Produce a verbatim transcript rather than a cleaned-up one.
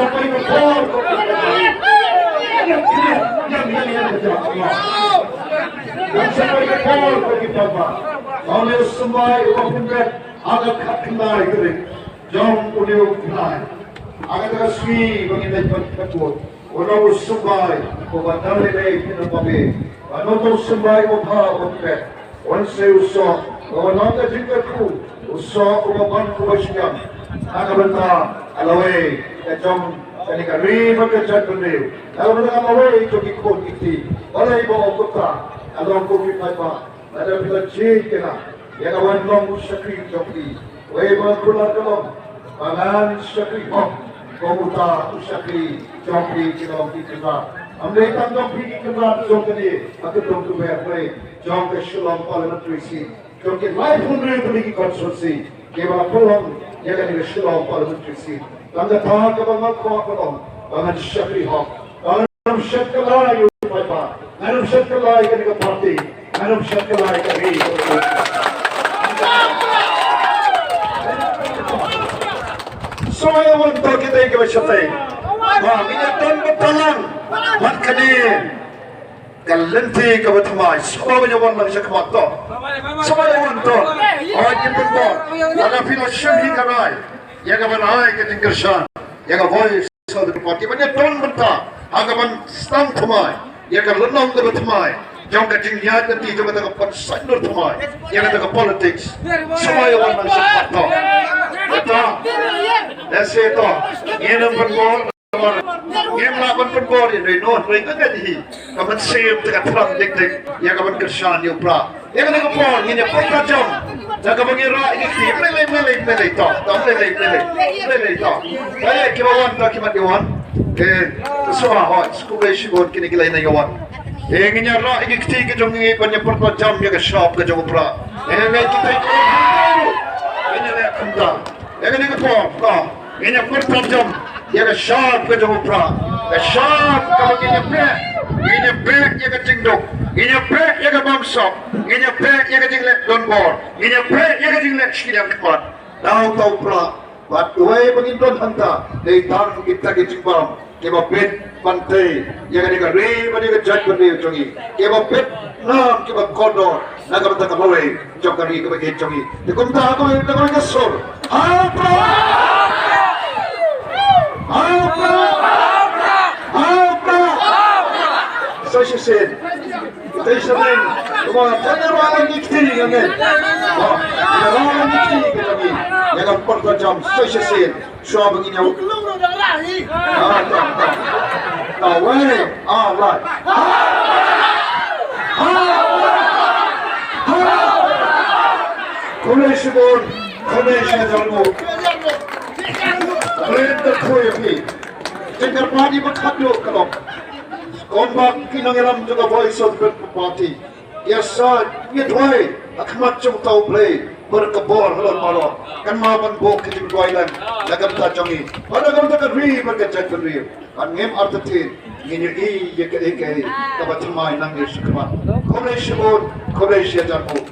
Symbai ka por ko ki paidbah. Ngan symbai ka por ko ki paidbah. Ong u symbai uba pynbeit ha ka khatkhyndai tarik jong une u bnai, ha kata ka sngi ba ngin leit ban pynbeit, u long u symbai uba dang lei lei phin ym babe. Ba nongthoh symbai uba bha uba pynbeit. Wan se u soh, ba wan ong ka jingkyrkhu, u soh uba ban uba shngaiñ. Na ka bynta ka lawei ka jong kane ka ri bad ka jaitbynriew. Na ka bynta ka lawei jong ki khun ki kti. Balei ba ong kumta? Ka long ko ki paidbah, lada phi la jied kynnoh ïa ka ban long u shakri jong phi, wei ba kular ka long ba ngan shakri hok kum uta u shakri jong phi ki long ki kynrad. Ym dei tang jong phi ki kynrad jong kane ka kyndong kaba ïakhun jong ka Shillong Parliamentary Seat, jong ki laiphew hynriew tylli ki constituency kiba la pynlong ïa kane ka Shillong Parliamentary Seat. Tang kata kaba nga kwah ban ong ba ngan shakri hok. Ngan ym shet kyllai ïa u paidbah, ngan ym shet kyllai kane ka party, ngan ym shet kyllai ka ri. Sngewbha wan to kita kiba shatei. Ba ngin ïa don bad talang bad kane ka lynti kaba thymmai. Sngewbha wan lang sha khmat to. Sngewbha wan to. Hooid, ngin pynbor. Lada phi la shim hi ka rai ïa kaba rai ka jingkyrshan ïa ka Voice of the People Party, ban ïa don bynta ha kaban sdang thymmai ïa ka lynnong kaba thymmai jong ka jingïaid lynti, jong kata ka ban saiñdur thymmai ïa kata ka politics. Sngewbha wan lang sha khmat to. Kata. That's it to. Ngin ym pynbor. Ngim lah ban pynbor ïa noi noh, noi ka ngan hi. Ka mynsiem te ka thram dik dik ïa kaban kyrshan ïa u Prah. Ïa kane ka por ngin ïa pyrta jam. Da kaba ngi rah ïa ki kti, lei lei lei lei lei to. To lei lei lei lei lei to. Lei lei kiba wan, to ki mat ïa wan. Eh, sngewbha hooid, khublei shibun kine ki lei na ïa wan. Eh, ngin ïa rah ïa ki kti ki jong ngi ban ïa pyrta jam ïa ka shap ka jong u Prah. Eh, lei ki tei ki ngin ïa leh kumta. Ïa kane ka por, to. Ngin ïa pyrta jam ïa ka shap ka jong u Prah. Ka shap kaba ngin ïa peit, ngin ïa peit ïa ka jingduk, ngin ïa peit ïa ka bamsap, ngin ïa peit ïa ka jingleh donbor, ngin ïa peit ïa ka jingleh shiliang khmat. Da uta u Prah bad uwei ba ngin don hangta, dei tang kita ki jingbam kiba bit ban tei ïa kane ka ri bad ïa ka jaitbynriew jong ngi, kiba bit nam kiba kordor na ka bynta ka lawei jong ka ri kaba ïeit jong ngi. Te kumta ko ïa ka sur. Ha u Prah! Ha u Prah! Ha u Prah! Sa shisien. Te shisien. Kumta te ngi rah lang ki kti ngi. Ngi rah lang ki kti ngi. Ngi pyrta jam sa shisien. Shuwa ba ngin ïa. Ah, to, to. To, wei, ah, right. Ah! Ah! Ah! Khublei shibun, khublei shibun. Khublei da khublei phi. Jingkyrpad ba khadduh ka long. Kumba ki nongïalam jong ka Voice of the People Party. Ïa sa ngi duwai ha khmat jong uta U Blei, bad ka bor halor baroh. Kan ma ban buh ka jingduwai lang na ka bynta jong ngi, bad na ka bynta ka ri bad ka jaitbynriew. Bad ngim artatien, ngin ïohi ïa kaei kaei kaba thymmai nangne shakhmat. Khublei shibun, khublei shihajar nguh.